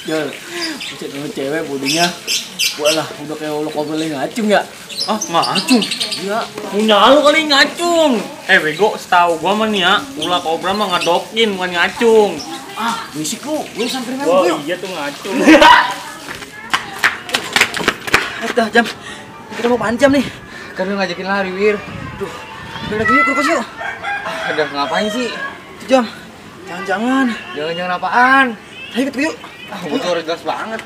Jol, bucet sama cewek bodinya. Walah, udah kayak ulo kobra ngacung ya. Ah, ngacung? Iya. Punya lu kali ngacung. Bego, setahu gua mah nih ya, ular kobra mah ngadokin, bukan ngacung. Ah, berisik lu. Gue samperin aja Wah, gue. iya tuh ngacung. Udah jam. Kita mau pancam nih. Kan lu ngajakin lari, Wir. Duh, udah lagi yuk kurkus yuk. Udah ngapain sih? Jam. Jangan-jangan. Jangan-jangan apaan? Ayo ikut yuk. Gue tuh harus jelas banget.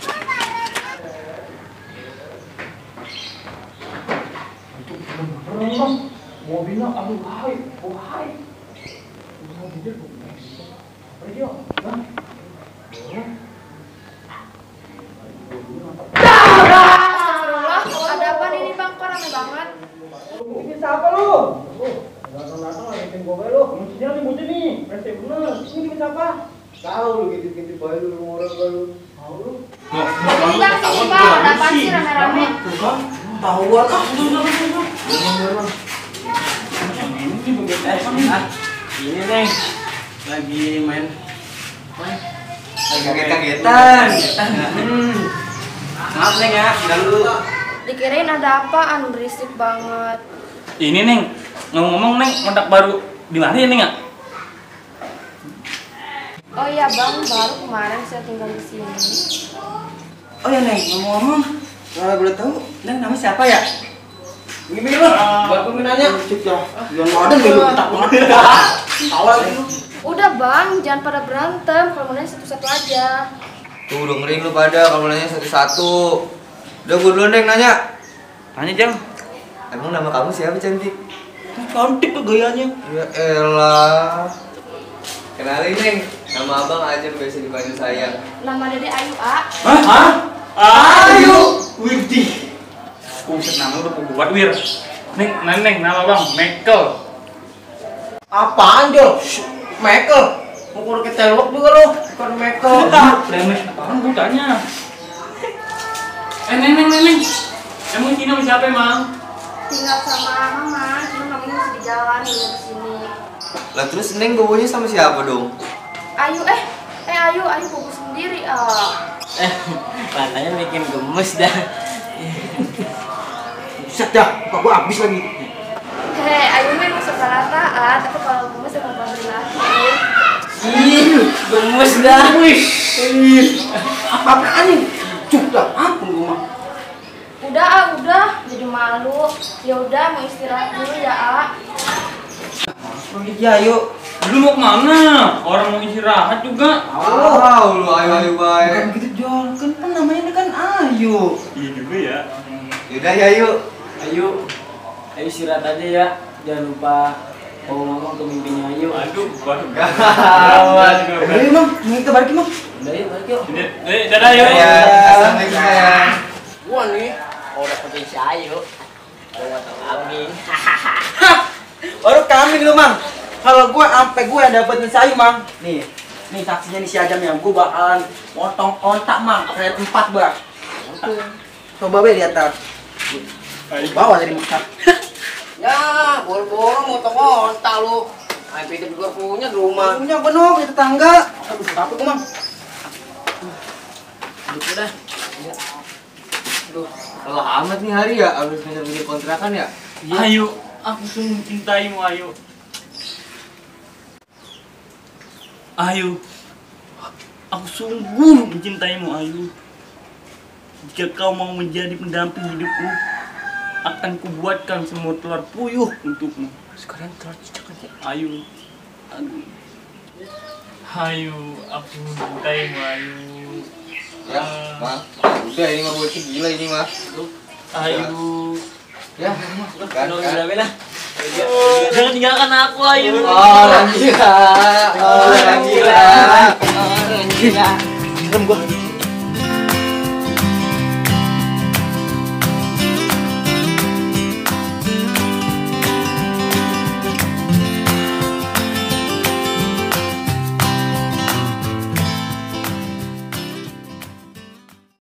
Mobilnya aduh hai. Astagfirullah, ada apa nih Bang? Kok rame banget? Ini siapa lu? Datang-datang ngajakin gue lu. Muncinya nih muncul nih. Rese bener. Ini siapa? Tahu lu gitu-gitu bayi lu orang lu. Tahu lu. Bilang sini Bang, ada apa sih rame-rame? Tahuan ah. Ini Neng, lagi main. Kaget-kagetan. Maaf Neng ya, dulu. Dikirain ada apaan, berisik banget. Ini Neng, ngomong-ngomong Neng, kontak baru di mana ya Neng ya? Oh iya Bang, baru kemarin saya tinggal di sini. Oh ya Neng, ngomong-ngomong, kalau boleh tahu, Neng nama siapa ya? Gini lu, buat peminatnya. Cik ya, yang ada nih lu tak banget. Awal lu. Udah Bang, jangan pada berantem. Kalau mau nanya satu-satu aja. Tuh dengerin lu pada kalau nanya satu-satu. Udah gue dulu Neng nanya. Tanya Jam. Emang nama kamu siapa cantik? Cantik tuh gayanya. Ya elah. Kenalin Neng, nama abang aja biasa dipanggil sayang. Nama Dede Ayu A. Hah? Ayo, Wirdi. Buset, nama udah buat Wir. Neng, nama bang, Michael. Apaan Jol? Michael. Mau ke telok juga lu, bukan Michael. Premis, apaan bukanya? Neng. Emang ini sama siapa emang? Tinggal sama Mama, cuma Mama masih di jalan, udah kesini. Lah terus Neng bobonya sama siapa dong? Ayu, Ayu bobo sendiri. Katanya bikin gemes dah. Buset dah, muka gua habis lagi. Hei, Ayu memang suka lataan, tapi kalau gemes emang pabrik lagi. Ih, gemes dah. Apa-apaan nih? Cuk dah, ampun gua mah. Udah, jadi malu. Ya udah, mau istirahat dulu ya, A. Ya yuk. Lu mau kemana? Orang mau istirahat juga. Lu ayo baik. Bukan gitu Jol, kan namanya kan Ayu. Iya juga ya. Yaudah ya yuk. Ayo istirahat aja ya. Jangan lupa mau ngomong ke mimpinya Ayu. Aduh, baru Gawat. Ayo Mang, kita balik Mang. Udah yuk, balik yuk. Dadah yuk. Ya, assalamualaikum sayang. Gua nih, udah ketemu si Ayu. Gua tau kambing. Baru kambing lu Mang. Kalau gua sampai gua yang dapetin si Ayu Mang. Nih saksinya nih si Ajam ya. Gua bakalan motong ontak Mang, kayak 4 Bang. Coba be lihat tar. Bawa dari Mekah. Ya, boro-boro motong ontak lu. Sampai di gua punya di rumah. Punya bener di tetangga. Aduh, apa gua Mang? Udah. Aduh, lelah amat nih hari ya, harus ngejar kontrakan ya. Ayu, aku sungguh mencintaimu Ayu. Ayu, aku sungguh mencintaimu Ayu. Jika kau mau menjadi pendamping hidupku, akan kubuatkan semua telur puyuh untukmu. Sekarang telur cicak aja. Ayu, Ayu, aku mencintaimu Ayu. Ya, mah. Udah ini mah bocil gila ini mah. Ayu, Ya, kan. Udah. jangan tinggalkan aku Ayu. Orang gila. Serem gua.